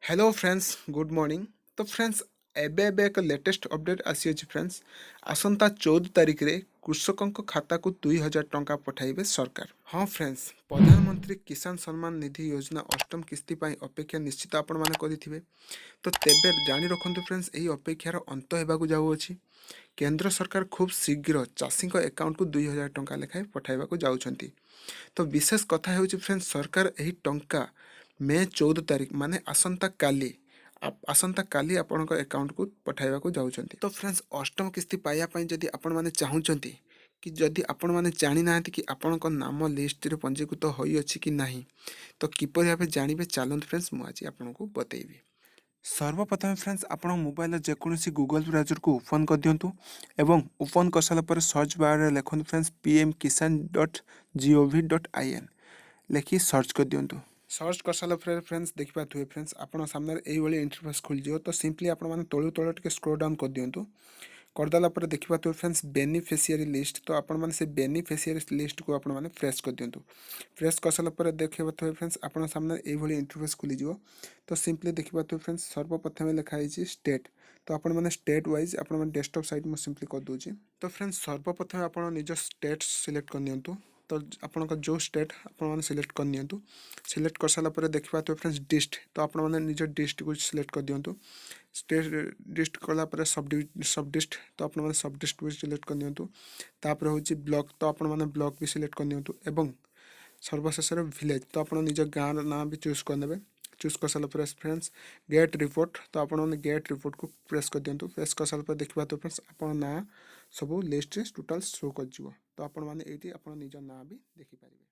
Hello friends, good morning. ତ friends, ଏବେ ଏବେ ଏକ ଲେଟେଷ୍ଟ ଅପଡ଼େଟ୍ ଆସିଅଛି। ଫ୍ରେଣ୍ଡସ୍, ଆସନ୍ତା 14 ତାରିଖରେ କୃଷକଙ୍କ ଖାତାକୁ 2000 ଟଙ୍କା ପଠାଇବେ ସରକାର। ହଁ ଫ୍ରେଣ୍ଡସ୍, ପ୍ରଧାନମନ୍ତ୍ରୀ କିଷାନ ସମ୍ମାନ ନିଧି ଯୋଜନା ଅଷ୍ଟମ କିସ୍ତି ପାଇଁ ଅପେକ୍ଷା ନିଶ୍ଚିତ ଆପଣମାନେ କରିଥିବେ। ତ ତେବେ ଜାଣି ରଖନ୍ତୁ ଫ୍ରେଣ୍ଡସ୍, ଏହି ଅପେକ୍ଷାର ଅନ୍ତ ହେବାକୁ ଯାଉଅଛି। କେନ୍ଦ୍ର ସରକାର ଖୁବ୍ ଶୀଘ୍ର ଚାଷୀଙ୍କ ଆକାଉଣ୍ଟକୁ 2000 ଟଙ୍କା ଲେଖାଏଁ ପଠାଇବାକୁ ଯାଉଛନ୍ତି। ତ ବିଶେଷ କଥା ହେଉଛି ଫ୍ରେଣ୍ଡସ୍, ସରକାର ଏହି ଟଙ୍କା ମେ 14 ତାରିଖ, ମାନେ ଆସନ୍ତାକାଲି ଆପଣଙ୍କ ଆକାଉଣ୍ଟକୁ ପଠାଇବାକୁ ଯାଉଛନ୍ତି। ତ ଫ୍ରେଣ୍ଡସ୍, ଅଷ୍ଟମ କିସ୍ତି ପାଇବା ପାଇଁ ଯଦି ଆପଣମାନେ ଚାହୁଁଛନ୍ତି କି ଯଦି ଆପଣମାନେ ଜାଣିନାହାନ୍ତି କି ଆପଣଙ୍କ ନାମ ଲିଷ୍ଟରେ ପଞ୍ଜୀକୃତ ହୋଇଅଛି କି ନାହିଁ, ତ କିପରି ଭାବେ ଜାଣିବେ, ଚାଲନ୍ତୁ ଫ୍ରେଣ୍ଡସ୍, ମୁଁ ଆଜି ଆପଣଙ୍କୁ ବତେଇବି। ସର୍ବପ୍ରଥମେ ଫ୍ରେଣ୍ଡସ୍, ଆପଣ ମୋବାଇଲର ଯେକୌଣସି ଗୁଗଲ ବ୍ରାଉଜରକୁ ଓପନ୍ କରିଦିଅନ୍ତୁ ଏବଂ ଓପନ୍ କରିସାରିଲା ପରେ ସର୍ଚ୍ଚ ବାରରେ ଲେଖନ୍ତୁ ଫ୍ରେଣ୍ଡସ୍, pmkisan.gov.in ଲେଖି ସର୍ଚ୍ଚ କରିଦିଅନ୍ତୁ। ସର୍ଚ୍ଚ କରିସାରିଲା ପରେ ଫ୍ରେଣ୍ଡସ୍, ଦେଖିପାରୁଥିବେ ଫ୍ରେଣ୍ଡସ୍, ଆପଣଙ୍କ ସାମ୍ନାରେ ଏଇଭଳି ଇଣ୍ଟରଫେସ୍ ଖୋଲିଯିବ। ତ ସିମ୍ପଲି ଆପଣମାନେ ତଳୁ ତଳ ଟିକେ ସ୍କ୍ରୋଲ୍ ଡାଉନ୍ କରିଦିଅନ୍ତୁ। କରିଦେଲା ପରେ ଦେଖିପାରୁଥିବେ ଫ୍ରେଣ୍ଡସ୍, ବେନିଫିସିଆରୀ ଲିଷ୍ଟ। ତ ଆପଣମାନେ ସେ ବେନିଫିସିଆରୀ ଲିଷ୍ଟକୁ ଆପଣମାନେ ପ୍ରେସ୍ କରିଦିଅନ୍ତୁ। ପ୍ରେସ୍ କରିସାରିଲା ପରେ ଦେଖିପାରୁଥିବେ ଫ୍ରେଣ୍ଡସ୍, ଆପଣଙ୍କ ସାମ୍ନାରେ ଏଇଭଳି ଇଣ୍ଟରଫେସ୍ ଖୋଲିଯିବ। ତ ସିମ୍ପଲି ଦେଖିପାରୁଥିବେ ଫ୍ରେଣ୍ଡସ୍, ସର୍ବପ୍ରଥମେ ଲେଖା ହେଇଛି ଷ୍ଟେଟ୍। ତ ଆପଣମାନେ ଷ୍ଟେଟ୍ ୱାଇଜ୍ ଆପଣମାନେ ଡେସ୍କଟପ୍ ସାଇଟ୍ ମୁଁ ସିମ୍ପଲି କରିଦେଉଛି। ତ ଫ୍ରେଣ୍ଡସ୍, ସର୍ବପ୍ରଥମେ ଆପଣ ନିଜ ଷ୍ଟେଟ୍ ସିଲେକ୍ଟ କରିନିଅନ୍ତୁ। ତ ଆପଣଙ୍କ ଯେଉଁ ଷ୍ଟେଟ୍ ଆପଣମାନେ ସିଲେକ୍ଟ କରିନିଅନ୍ତୁ। ସିଲେକ୍ଟ କରିସାରିଲା ପରେ ଦେଖିପାରୁଥିବେ ଫ୍ରେଣ୍ଡସ୍, ଡିଷ୍ଟ୍ରିକ୍ଟ। ତ ଆପଣମାନେ ନିଜ ଡିଷ୍ଟ୍ରିକ୍ଟକୁ ସିଲେକ୍ଟ କରିଦିଅନ୍ତୁ। ଷ୍ଟେଟ୍ ଡିଷ୍ଟ୍ରିକ୍ଟ କଲା ପରେ ସବ୍ ଡିଷ୍ଟ୍ରିକ୍ଟ। ତ ଆପଣମାନେ ସବ୍ ଡିଷ୍ଟ୍ରିକ୍ଟ ବି ସିଲେକ୍ଟ କରିନିଅନ୍ତୁ। ତାପରେ ହେଉଛି ବ୍ଲକ୍। ତ ଆପଣମାନେ ବ୍ଲକ୍ ବି ସିଲେକ୍ଟ କରିନିଅନ୍ତୁ ଏବଂ ସର୍ବଶେଷରେ ଭିଲେଜ୍। ତ ଆପଣ ନିଜ ଗାଁର ନାଁ ବି ଚୁଜ୍ କରିନେବେ। ଚୁଜ୍ କରିସାରିଲା ପରେ ଫ୍ରେଣ୍ଡସ୍, ଗେଟ୍ ରିପୋର୍ଟ। ତ ଆପଣମାନେ ଗେଟ୍ ରିପୋର୍ଟକୁ ପ୍ରେସ୍ କରିଦିଅନ୍ତୁ। ପ୍ରେସ୍ କରିସାରିଲା ପରେ ଦେଖିପାରୁଥିବେ ଫ୍ରେଣ୍ଡସ୍, ଆପଣ ନାଁ ସବୁ ଲିଷ୍ଟରେ ଟୋଟାଲ୍ ଶୋ କରିଯିବ। ତ ଆପଣମାନେ ଏଇଠି ଆପଣ ନିଜ ନାଁ ବି ଦେଖିପାରିବେ।